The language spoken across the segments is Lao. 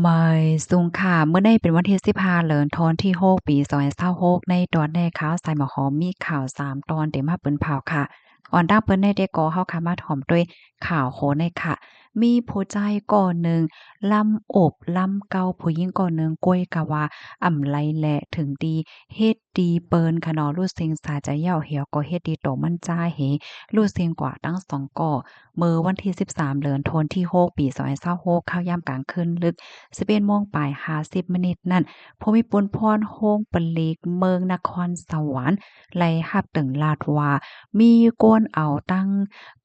ໝາຍສູງຄ່ະ ມື້ນີ້ເປັນວັນທີສິບຫ້າ ເດືອນທີຫົກ ປີສອງພັນຊາວຫົກ ໃນຕອນນີ້ຂ່າວສາຍໝາກຫອມມີຂ່າວສາມຕອນເຕັມມາເປັນພາວຄ່ະ. ກ່ອນຕາມເປີດໃນແຕ່ກໍເຮົາຄ່ະມາຖອມດ້ວຍຂ່າວໂຄໃນຄ່ະ. ມີຜູ້ຊາຍກໍໜຶ່ງລຳອົບລຳເກົາຜູ້ຍິງກໍໜຶ່ງ ກ້ວຍກະວ່າອຳໄລແລະ ເຖິງຕີເຮັດຕີເປິນຄ່ະເນາະ ລູດເສັງສາໃຈເຍົາະເຫວກໍເຮັດຕີໂຕມັນຈາເຫ ລູດເສັງກວ່າທັງສອງກໍ ເມື່ອວັນທີສິບສາມ ເດືອນທີຫົກ ປີສອງພັນຊາວຫົກ ຄາວຍາມກາງຄືນລຶກ ສິບເອັດໂມງປາຍຫ້າສິບມິນິດນັ້ນ ພູມິພົນພອນ ໂຮງປະລິກ ເມືອງນະຄອນສະຫວັນ ໄດ້ຮັບແຈ້ງລາດວ່າ ມີຄົນເອົາຕັ້ງ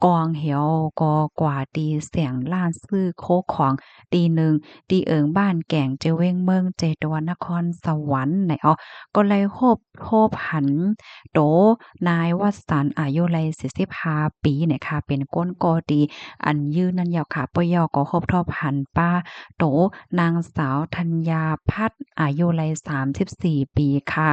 ກອງແຮວກໍກວາດຕີສຽງລ້ານຊື້ໂຄຂອງ ຕີໜຶ່ງ ທີ່ເອີງບ້ານແກງ ເຈວຽງເມືອງ ເຈຕະວັນ ນະຄອນສະຫວັນໃນອອກ ກໍໄດ້ໂຮບ ໂທບຫັນໂຕນາຍວັດສັນ ອາຍຸໄດ້ສີ່ສິບຫ້າປີນີ້ຄ່ະ ເປັນຄົນກໍທີ່ອັນຢືນນັ້ນເຍົາະຄ່ະ. ປະເຍົາະກໍໂຮບໂທບຫັນປາໂຕນາງສາວ ທັນຍາພັດ ອາຍຸໄດ້ສາມສິບສີ່ປີຄ່ະ.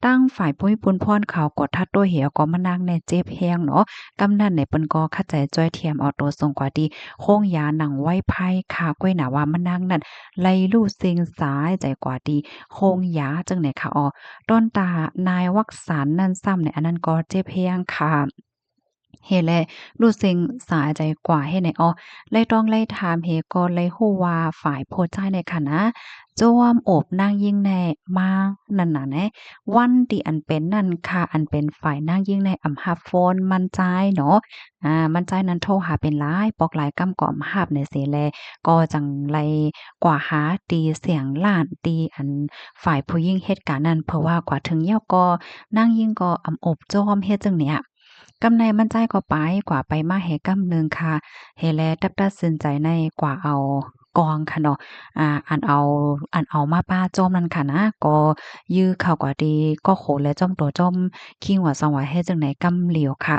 ທາງຝ່າຍພູມິພົນພອນເຂົາກວດທັດໂຕເຫວກໍມານາງແນ່ເຈັບແຮງເນາະ. ກຳນັ້ນນີ້ເພິ່ນກໍຂັດໃຈຊ່ວຍຖຽມເອົາໂຕສົ່ງກວ່າທີ່ໂຮງຢາໜັງໄວໄພຄ່ະ. ກ້ວຍນະວ່າມານາງນັ້ນໄດ້ລູດເສັງສາຍໃຈກວ່າທີ່ໂຮງຢາຈັ່ງໃດຄ່ະ. ອອ ຕອນຕານາຍວັດສັນນັ້ນຊ້ຳໃນອັນນັ້ນກໍເຈັບແຮງຄ່ະ ເຫແລະ ລູດເສັງສາຍໃຈກວ່າເຫໃນອອ ໄລ່ຕ້ອງໄລ່ຖາມເຫກໍໄດ້ຮູ້ວ່າຝ່າຍຜູ້ຊາຍໃນຂະນະ ໂຈມອົບນາງຍິງໃນມານັ້ນນະແນ ວັນທີ່ອັນເປັນນັ້ນຄ່ະ ອັນເປັນຝ່າຍນາງຍິງໃນອຳຮັບໂຟນມັນຈາຍເນາະ ອາ ມັນຈາຍນັ້ນໂທຫາເປັນຫຼາຍປອກຫຼາຍກຳກໍອຳຮັບໃນເສແລ ກໍຈັ່ງໄລ່ກວ່າຫາຕີສຽງລ້ານ ຕີອັນຝ່າຍຜູ້ຍິງເຮັດການນັ້ນ ເພາະວ່າກວ່າເຖິງເຍົາະກໍນາງຍິງກໍອຳອົບໂຈມເຮັດຈັ່ງເນີ້ຍ. ກຳໃນມັນຈາຍກໍໄປ ກວ່າໄປມາເຫກຳໜຶ່ງຄ່ະ ເຫແລຕັດ ຕັດສິນໃຈໃນກວ່າເອົາກອງຄ່ະເນາະ ອາ ອັນເອົາ ອັນເອົາມາປາໂຈມນັ້ນຄ່ະນະ ກໍຢື້ເຂົ້າກວ່າທີ່ກໍໂຂແລະຈ້ອມໂຕຈ້ອມຄີງວ່າສັງວ່າເຮັດຈັ່ງໃດກຳຫຼຽວຄ່ະ.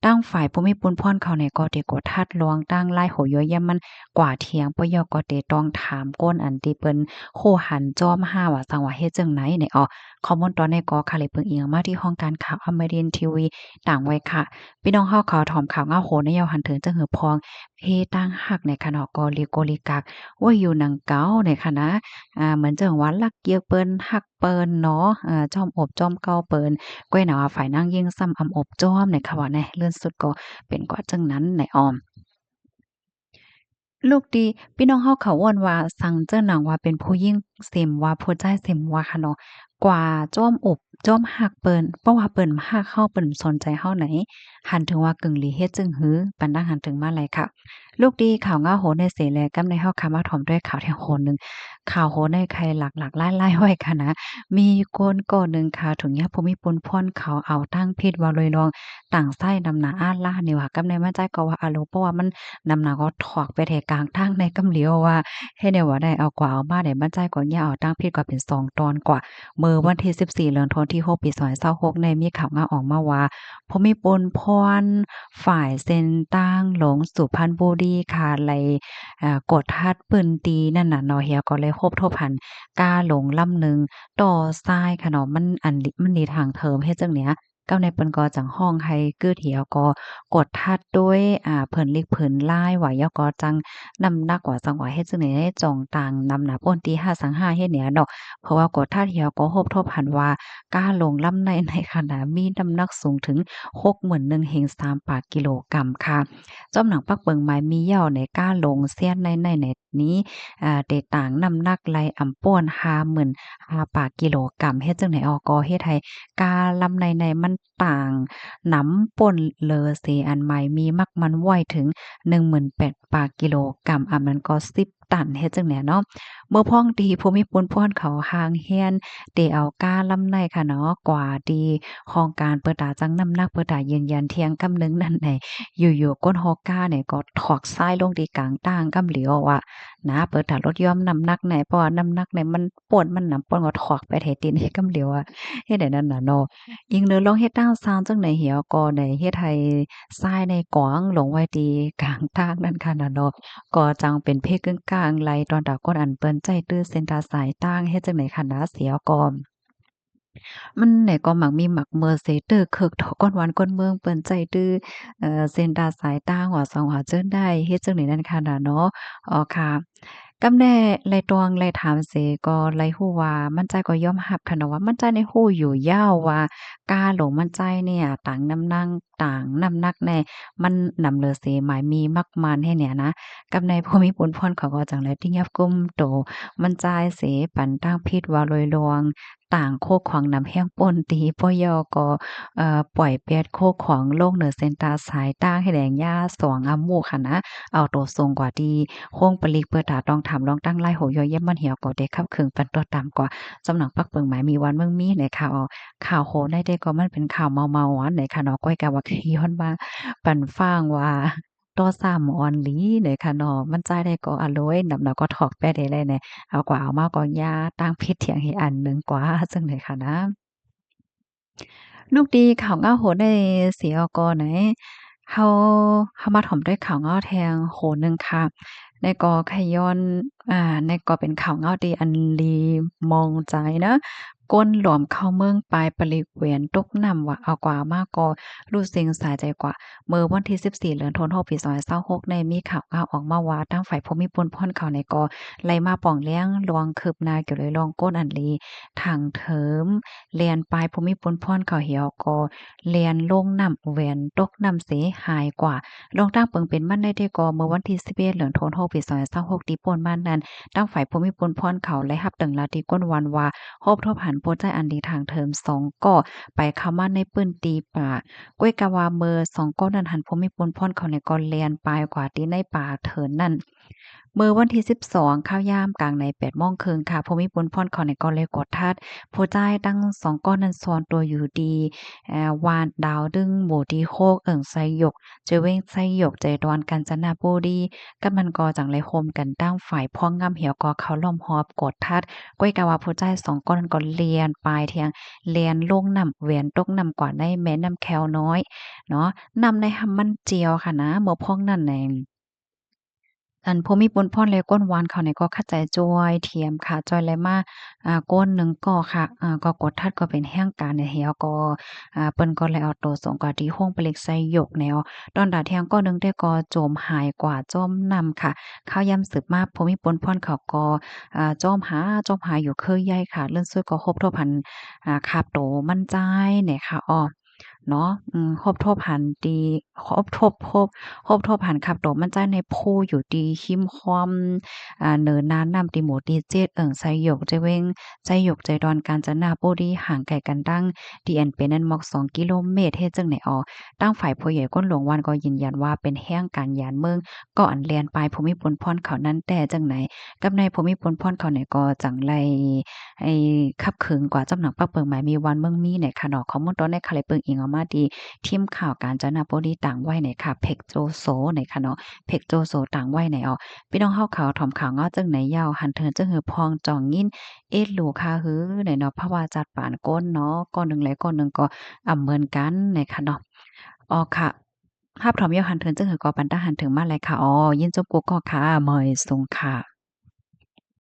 ທາງຝ່າຍພູມິພົນພອນເຂົານີ້ກໍໄດ້ກວດທັດລອງຕັ້ງລາຍໂຫຍົວຢ້ຽມມັນກວ່າທຽງ ປະເຍົາະກໍໄດ້ຕ້ອງຖາມຄົນອັນທີ່ເພິ່ນຮູ້ຫັນຈອມຫາວ່າສັງວ່າເຮັດຈັ່ງໃດໃນອອກ ຂໍ້ມູນຕອນນີ້ກໍຂ້າໄດ້ເພິ່ງອີງມາທີ່ຫ້ອງການຂ່າວອະມະຣິນທີວີ ຕາງໄວ້ຄ່ະ. ພີ່ນ້ອງເຮົາເຂົາຖອມຂ່າວເຫງົາໂຫໃນເຍົາະຫັນເຖິງຈັ່ງຫືອພອງ ເພຕ່າງຮັກໃນຂະເນາະກໍລິໂກລິກັກ ວ່າຢູ່ໜັງເກົ່າໃນຂະນະ ອາ ເໝືອນຈັ່ງວ່າລັກເກຍເປີນ ຮັກເປີນເນາະ ອາ ຈອມອົບຈອມເກົ່າເປີນ ກ້ວຍນະວ່າຝ່າຍນາງຍິງຊ້ຳອຳອົບຈອມໃນຂະວ່າແນ ເລື່ອນສຸດກໍເປັນກວ່າຈັ່ງນັ້ນໃນອອມ. ລູກທີ່ພີ່ນ້ອງເຮົາເຂົາເອີ້ນວ່າສັງເຈີໜັງວ່າເປັນຜູ້ຍິງເສັມວ່າ ຜູ້ຊາຍເສັມວ່າຄະເນາະ ກວ່າຈອມອົບຈອມຮັກເປີນ ເພາະວ່າເປີນຮັກເຮົາ ເປີນສົນໃຈເຮົາໃນ ຫັນເຖິງວ່າກຶ່ງຫຼີເຮັດຈຶ່ງຫື ປັນດັງຫັນເຖິງມາໄລຄະ. ລູກທີ່ຂ່າວເຫງົາໂຫໃນເສແລ ກຳໃນເຮົາຄະມາຖອມດ້ວຍຂ່າວແທ້ໂຫໜຶ່ງ ຂ່າວໂຫໃນໄຄຫຼາກໆຫຼາຍໆໄວ້ຄະນະ ມີຄົນກໍໜຶ່ງຄະ ຖືກຍາດຜູ້ມີປຸນພອນເຂົາເອົາທາງຜິດວ່າລວຍລອງ ຕ່າງຊາຍນຳໜ້າອາລານີ້ວ່າ ກຳໃນມັນຈາຍກໍວ່າອາໂລ ເພາະວ່າມັນນຳໜ້າກໍຖອກໄປແທ້ກາງທາງໃນກຳຫຼຽວວ່າ ເຮັດແນວວ່າໄດ້ເອົາກວ່າເອົາມາໄດ້ ມັນຈາຍກໍຍາວເອົາທາງຜິດກວ່າເປັນສອງຕອນກວ່າ ເມື່ອວັນທີສິບສີ່ ເດືອນທີຫົກ ປີສອງພັນຊາວຫົກ ໃນມີຂ່າວງາອອກມາວ່າ ຜູ້ມີປຸນພອນຝ່າຍເສັ້ນທາງຫຼວງສຸພັນບູລີ ຄາໄລ ເອີ ກວດທັດພື້ນທີ່ນັ້ນນະເນາະ ແລ້ວກໍໄດ້ພົບທົບຫັນກາຫຼົງລຳໜຶ່ງຕໍ່ຊາຍຄະເນາະ ມັນອັນ ມັນດີທາງເທີມເຮັດຈັ່ງເນີ້ຍ ເຈົ້ານາຍເພິ່ນກໍຈັ່ງຮ້ອງໃຫ້ກຶດ ແລ້ວກໍກວດທັດໂດຍ ອາ ເພິ່ນລິກເພິ່ນລາຍວ່າ ແລ້ວກໍຈັ່ງນ້ຳໜັກວ່າ ຈັ່ງວ່າເຮັດຈັ່ງໃດ ຈອງຕ່າງນ້ຳໜັກໂອນຕີຫ້າສັງຫ້າເຮັດແນວເນາະ ເພາະວ່າກວດທັດ ແລ້ວກໍພົບທົບຫັນວ່າ ກາຫຼົງລຳໃນ ໃນຂະນະມີນ້ຳໜັກສູງເຖິງ ຫົກໝື່ນໜຶ່ງເຮັງສາມປາຍກິໂລກຣາມຄ່າ ຈອມໜັງປັກເບິ່ງໝາຍມີເຍົາໃນກາຫຼົງເຊນໃນ ໃນ ໃນ ນີ້ ອາ ໄດ້ຕ່າງນ້ຳໜັກໄລ່ອຳໂປນ ຫ້າໝື່ນຫ້າປາຍກິໂລກຣາມ ເຮັດຈັ່ງໃດອອກ ກໍເຮັດໃຫ້ກາລຳໃນໃນມັນຕ່າງນຳໂປນເລີເສ ອັນໝາຍມີມັກມັນໄວ້ເຖິງ ໜຶ່ງໝື່ນແປດປາຍກິໂລກຣາມ ອາ ມັນກໍສິບຕັນ ເຮັດຈັ່ງໃດເນາະ ເມື່ອພ້ອງທີ່ຜູ້ມີປຸນພອນເຂົາຮ່າງຮຽນ ໄດ້ເອົາກາລຳໃນຄະເນາະ ກວ່າທີ່ຫ້ອງການເປີດຕາຊັ່ງນ້ຳໜັກ ເປີດຕາຢືນຢັນທ່ຽງກຳໜຶ່ງນັ້ນໃນ ຢູ່ໆ ກົ້ນຮອກການີ້ກໍຖອກຊາຍລົງທີ່ກາງທາງກຳຫຼຽວວ່າ ນະ ເປີດຕາລົດຍ່ອມນ້ຳໜັກແດ່ ເພາະວ່ານ້ຳໜັກນີ້ມັນໂປນ ມັນນຳໂປນກໍຖອກໄປແທ້ຕີນກຳຫຼຽວວ່າ ເຮັດໃດນັ້ນນະເນາະ ອີງເນີລອງເຮັດຕັ້ງສ້າງຈັ່ງໃດ ແລ້ວກໍໄດ້ເຮັດໃຫ້ຊາຍໃນກອງລົງໄວ້ທີ່ກາງທາງນັ້ນຄະນະເນາະ ກໍຈັ່ງເປັນເພກຶ້ງກາງໄລຕອນຕາຄົນອັນເປີນໃຈຕື້ເສັ້ນຕາສາຍຕາງ ເຮັດຈັ່ງໃດຄະນະ ແລ້ວກໍ ມັນແນກໍມັກມີມັກເມີເສ ເຕີເຄິກ ຕໍ່ກ້ອນວັນກ້ອນເມືອງ ເປີນໃຈຕື້ ເອີ ເສັ້ນຕາສາຍຕາງ ວ່າສອງວ່າເຈີນໄດ້ ເຮັດຈັ່ງໃດນັ້ນຄະນະເນາະ ອໍ ຄ່ະ ກັບແນ່ໄລ່ຕວງໄລ່ຖາມເສກໍໄດ້ຮູ້ວ່າ ໝັ້ນໃຈກໍຍອມຮັບຂະເນາະວ່າ ໝັ້ນໃຈນີ້ຮູ້ຢູ່ຍາວວ່າ ກາຫຼວງໝັ້ນໃຈນີ້ຕາງນ້ຳໜັກ ຕາງນ້ຳໜັກແນ່ ມັນນຳເລີເສໝາຍມີມາກມານແທ້ນີ້ນະ. ກັບໃນຜູ້ມີປຸນພອນເຂົາກໍຈັ່ງໄດ້ຕິຫຍັບກຸມໂຕໝັ້ນໃຈເສ ປັນຕາງຜິດວ່າໂລຍລວງ ຕາງໂຄຂອງນຳແຮງປົ່ນຕີ ບໍ່ຢໍກໍ ເອີ ປ່ອຍແປດໂຄຂອງລົງເໜືອເສັ້ນຕາສາຍຕາງ ເຮັດແດງຍາສອງອາໝູ່ຫັ້ນນະ ເອົາໂຕສົ່ງກວ່າທີ່ໂຮງປະລິກເພື່ອຕາຕ້ອງຖາມລອງຕັ້ງຫຼາຍໂຫຍ້ອນຢ້ຽມມັນເຫຍວກໍໄດ້ຂັບເຄື່ອນປັນຕົວຕາມກວ່າ ສຳນັກປັກເບິ່ງໝາຍມີວັນເມືອງມີໃນຂ່າວ ຂ່າວໂຫໃນແຕ່ກໍມັນເປັນຂ່າວເມົາໆອັນໃດຄະເນາະ ກ້ອຍກະວ່າຄືຍ້ອນວ່າປັນຟັງວ່າ ຕໍ່ສາມອອນຫຼີເນຄະເນາະ ມັນຈ່າຍໄດ້ກໍອາໂລຍ ນັບໜ້ອຍກໍຖອກແປດເອແລເນ ເອົາກວ່າເອົາມາກໍຍາຕັ້ງຜິດຖຽງເຮອັນໜຶ່ງກວ່າ ຈັ່ງໃດຄະນະ. ລູກດີຂ່າວເງົາໂຫໃນເສຍກໍໃນ ເຮົາ ເຮົາມາຖອມດ້ວຍຂ່າວເງົາແທງໂຫໜຶ່ງຄ່ະ ໃນກໍຂະຍ້ອນ ອາ ໃນກໍເປັນຂ່າວເງົາທີ່ອັນລີມອງໃຈນະ ກົ້ນຫຼວມເຂົ້າເມືອງປາຍປະລິກແຫວນຕົກນ້ຳວ່າ ເອົາກວ່າມາກໍ ລູດເຊັງສາຍໃຈກວ່າ ເມື່ອວັນທີສິບສີ່ ເດືອນໂທນຫົກ ປີສອງພັນຊາວຫົກ ໃນມີຂ່າວເງົາອອກມາວ່າ ທາງຝ່າຍຜູ້ມີປຸນພອນເຂົາໃນກໍໄລ່ມາປ່ອງແລງລວງຄືບໜ້າກ່ຽວກັບເລື່ອງກ້ນອັນລີ ທາງເທີມ ແລ່ນປາຍຜູ້ມີປຸນພອນເຂົາເຫວກໍແລ່ນລົງນ້ຳ ແຫວນຕົກນ້ຳເສຫາຍກວ່າ ລອງຕັ້ງເປີງເປັນມັນໄດ້ແຕ່ກໍ ເມື່ອວັນທີສິບເອັດ ເດືອນໂທນຫົກ ປີສອງພັນຊາວຫົກ ທີ່ຜ່ານມານັ້ນ ທາງຝ່າຍຜູ້ມີປຸນພອນເຂົາໄດ້ຮັບເຖິງລາວທີ່ກົ້ນວັນວ່າ ພົບທົບຫັນຜູ້ໃຊ້ອັນດີທາງເທີມສອງກໍ ໄປເຂົ້າມາໃນພື້ນທີ່ປ່າ ກ້ອຍກະວ່າເມື່ອສອງກໍນັ້ນຫັ້ນ ຜູ້ມີປຸນພອນເຂົານີ້ກໍແລ່ນປາຍກວ່າທີ່ໃນປ່າເທີນນັ້ນ ເມື່ອວັນທີສິບສອງ ຄາວຍາມກາງໃນ ແປດໂມງເຄິ່ງຄ່ະ ຜູ້ມີປຸນພອນເຂົານີ້ກໍໄດ້ກວດທັດ ຜູ້ໃຊ້ທັງສອງກໍນັ້ນ ຊອນຕົວຢູ່ທີ່ ເອີ ວັດດາວດຶງ ໝູ່ທີຫົກ ເອີ່ງໄຊຍົກ ເຈເວັງໄຊຍົກ ເຈດອນການຈະນະບູລີ ກັບມັນກໍຈັ່ງໄດ້ໂຮມກັນຕັ້ງຝ່າຍພວກງາມແຮວກໍເຂົ້າລ້ອມຮອບກວດທັດ ກ້ອຍກະວ່າຜູ້ໃຊ້ສອງກໍນັ້ນກໍແລ່ນປາຍທຽງ ແລ່ນລົງນ້ຳ ແຫວນຕົກນ້ຳກວ່າໃນແມ່ນ້ຳແຄວນ້ອຍເນາະ ນ້ຳໃນຫຳມັນຈຽວຄ່ະນະ ເມື່ອພວກນັ້ນໃນ ອັນຜູ້ມີປຸນພອນ ແລະ ກົ້ນວັນເຂົານີ້ກໍຂັດໃຈຊ່ວຍທຽມຄ່ະ ຊ່ວຍໄລ່ມາ ອາ ກ້ອນໜຶ່ງກໍຄ່ະ ອາ ກໍກວດທັດກໍເປັນແຮງການໃນແຮວກໍ ອາ ເພິ່ນກໍໄດ້ເອົາໂຕສົ່ງກວ່າທີ່ໂຮງປະລິກໄຊຍົກແນວ ຕອນດາທຽງກໍໜຶ່ງແຕ່ກໍຈົມຫາຍກວ່າຈົມນ້ຳຄ່ະ ຄາວຍາມສືບມາ ຜູ້ມີປຸນພອນເຂົາກໍ ອາ ຈອມຫາ ຈອມຫາຢູ່ຄືໃຫຍ່ຄ່ະ ເລື່ອນສຸດກໍພົບທົບຫັນ ອາ ຄາບໂຕມັນຈາຍແນ່ຄ່ະ ອໍ ເນາະ ອືມ ພົບທົບຫັນທີ່ ພົບທົບ ພົບ ພົບທົບຫັນຄາບໂຕມັນຈາຍໃນພູຢູ່ທີ່ຮິມຄວາມ ອາ ເນີນໜ້ານ້ຳທີ່ໝູ່ທີເຈັດ ເອີ່ງໄຊຍົກ ເຈເວັງໄຊຍົກ ເຈດອນການຈະນະບູລີ ຫ່າງໄກກັນຕັ້ງ ທີ່ອັນເປັນອັນໝອກສອງກິໂລເມດ ເຮັດຈັ່ງໃດ ອໍ ທາງຝ່າຍຜູ້ໃຫຍ່ກົ້ນຫຼວງວັນກໍຢືນຢັນວ່າເປັນແຮງການຢານເມືອງ ກໍອັນແລ່ນປາຍຜູ້ມີປຸນພອນເຂົານັ້ນແຕ່ຈັ່ງໃດ ກັບໃນຜູ້ມີປຸນພອນເຂົານີ້ກໍຈັ່ງໄດ້ ໄອ້ ຂັບເຄື່ອນກວ່າຈຳໜັງປາກເປິງໝາຍມີວັນເມືອງມີໃນຂະເນາະ ຂໍ້ມູນຕອນນີ້ຂ້າໄດ້ເບິ່ງອີງອອກມາທີ່ທີມຂ່າວການຈະນະບູລີຕາງໄວ້ໃນຂະ ເພັກໂຈໂຊໃນຂະເນາະ ເພັກໂຈໂຊຕາງໄວ້ໃນ ອໍ ພີ່ນ້ອງເຮົາເຂົາຖອມຂ່າວເງົາຈັ່ງໃດເຍົາ ຫັນເຖິງຈຶ່ງຫືອພອງຈອງຍິນ ເອັດຫຼູຄາຫືໃນເນາະ ພາວະຈັດປານກົ້ນເນາະ ກ້ອນໜຶ່ງແລະກ້ອນໜຶ່ງກໍອຳເໝືອນກັນໃນຂະເນາະ ອໍ ຄ່ະ ຮັບຖອມເຍົາ ຫັນເຖິງຈຶ່ງຫືອກໍປັນຕາຫັນເຖິງມາແລະຄ່ະ ອໍ ຍິນຈົບກູກໍຄ່ະ ໝອຍສູງຄ່ະ.